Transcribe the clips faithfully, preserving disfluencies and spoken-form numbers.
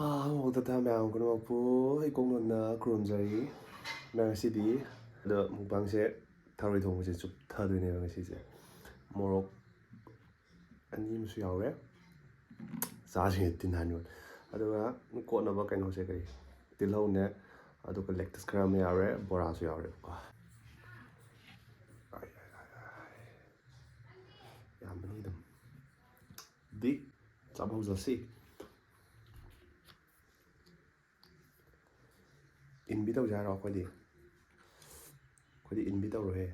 ꯑꯥ, ꯑꯃꯨꯛ ꯇꯊꯥ ꯃꯌꯥꯝ ꯄꯨꯝꯅꯃꯛꯄꯨ ꯑꯩ ꯀꯣꯛꯅꯣꯟꯅ ꯈꯨꯔꯨꯝꯖꯔꯤ꯫ ꯃꯌꯥꯝ ꯉꯁꯤꯗꯤ ꯑꯗꯣ ꯃꯨꯛꯕꯥꯡꯁꯦ ꯊꯔꯣꯏ ꯊꯣꯡꯕꯁꯦ ꯆꯨꯞꯊꯗꯣꯏꯅꯦꯕ ꯉꯁꯤꯁꯦ꯫ ꯃꯣꯔꯣꯛ ꯑꯅꯤ ꯑꯃꯁꯨ ꯌꯥꯎꯔꯦ꯫ ꯆꯥꯁꯤꯡꯁꯦ ꯇꯤꯟ ꯍꯥꯏꯅꯤꯡꯕ꯫ ꯑꯗꯨꯒ ꯀꯣꯠꯅꯕ ꯀꯩꯅꯣꯁꯦ ꯀꯔꯤ? ꯇꯤꯜꯍꯧꯅꯦ, ꯑꯗꯨꯒ ꯂꯦꯛꯇꯁ ꯈꯔ ꯑꯃ ꯌꯥꯎꯔꯦ, ꯕꯣꯔꯥꯁꯨ ꯌꯥꯎꯔꯦꯕꯀꯣ꯫ ꯑꯥꯏ, ꯑꯥꯏ, ꯑꯥꯏ, ꯑꯥꯏ꯫ ꯌꯥꯝꯕꯅꯤ ꯑꯗꯨꯝ꯫ ꯗꯤ ꯆꯥꯕ ꯍꯧꯖꯁꯤ꯫ ꯏꯟꯕꯤ ꯇꯧꯁꯦ ꯍꯥꯏꯔꯣ ꯑꯩꯈꯣꯏꯗꯤ? ꯑꯩꯈꯣꯏꯗꯤ ꯏꯟꯕꯤ ꯇꯧꯔꯣꯏꯍꯦ꯫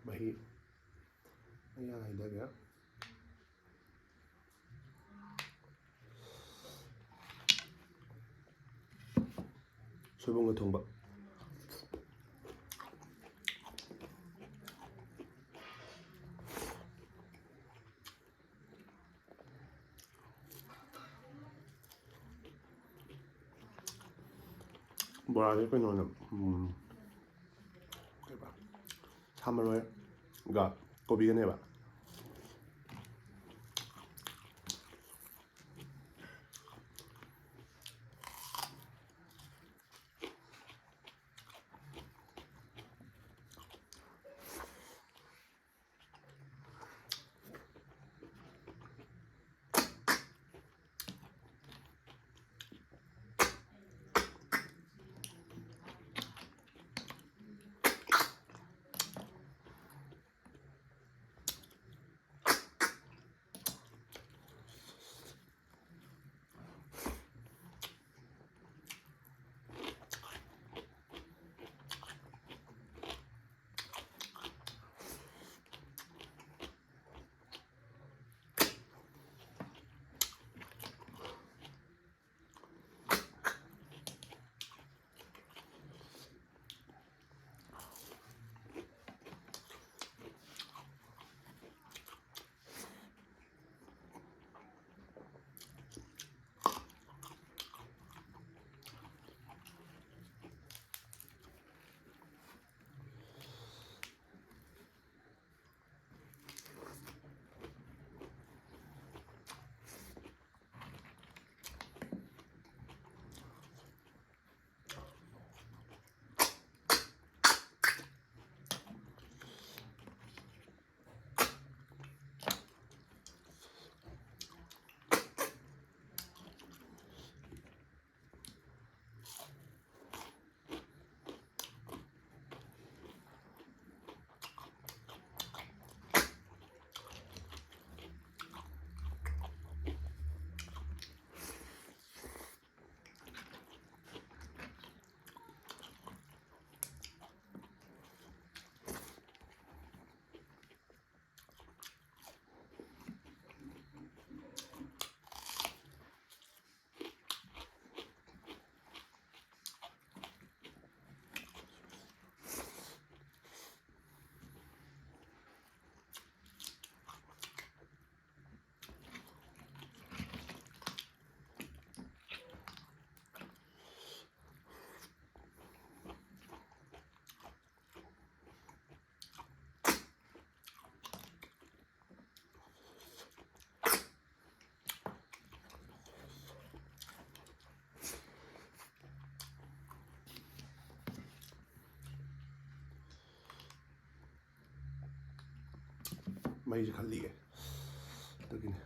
ꯃꯍꯤ ꯃꯌꯥ ꯍꯩꯊꯒꯦ꯫ ꯁꯣꯏꯕꯨꯝꯒ ꯊꯣꯡꯕ꯫ ꯕꯣꯔꯥꯁꯦ ꯀꯩꯅꯣꯅꯦ, ꯎꯝ, ꯀꯩꯕ? ꯁꯥ ꯃꯔꯣꯏꯒ ꯀꯣꯕꯤꯒꯅꯦꯕ꯫ ꯑꯩꯁꯨ ꯈꯜꯂꯤꯒꯦ꯫ ꯑꯗꯨꯒꯤꯅꯦ꯫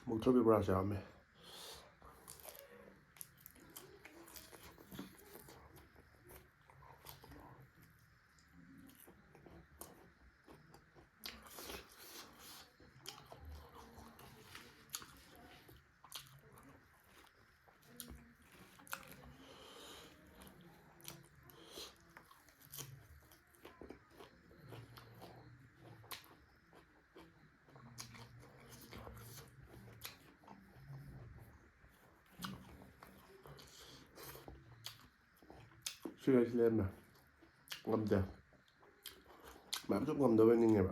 ꯃꯨꯛꯊ꯭ꯔꯨꯕꯤ ꯕꯣꯔꯥꯁꯨ ꯌꯥꯎꯔꯝꯃꯦ꯫ ꯁꯤꯒꯩꯁꯤ ꯂꯩꯔꯝꯃꯦ꯫ ꯉꯝꯗꯦ꯫ ꯃꯌꯥꯝ ꯆꯨꯞ ꯉꯝꯗꯕꯣꯏ ꯅꯤꯡꯉꯦꯕ꯫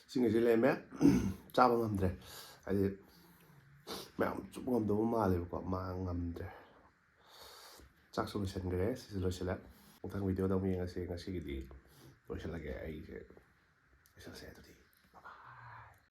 ꯁꯤꯡ ꯑꯁꯤ ꯂꯩꯔꯝꯃꯦ꯫ ꯆꯥꯕ ꯉꯝꯗ꯭ꯔꯦ꯫ ꯍꯥꯏꯗꯤ ꯃꯌꯥꯝ ꯆꯨꯞꯄ ꯉꯝꯗꯧꯕ ꯃꯥꯜꯂꯦꯕꯀꯣ꯫ ꯃꯥ ꯉꯝꯗ꯭ꯔꯦ꯫ ꯆꯥꯛꯁꯨ ꯂꯣꯏꯁꯤꯟꯈ꯭ꯔꯦ꯫ ꯁꯤꯁꯨ ꯂꯣꯏꯁꯤꯜꯂꯦ꯫ ꯃꯊꯪ ꯚꯤꯗꯤꯑꯣꯗ ꯑꯃꯨꯛ ꯌꯦꯡꯉꯁꯤ꯫ ꯉꯁꯤꯒꯤꯗꯤ ꯂꯣꯏꯁꯤꯜꯂꯒꯦ꯫ ꯑꯩꯁꯦ ꯂꯣꯏꯁꯤꯜꯂꯁꯦ ꯑꯗꯨꯗꯤ꯫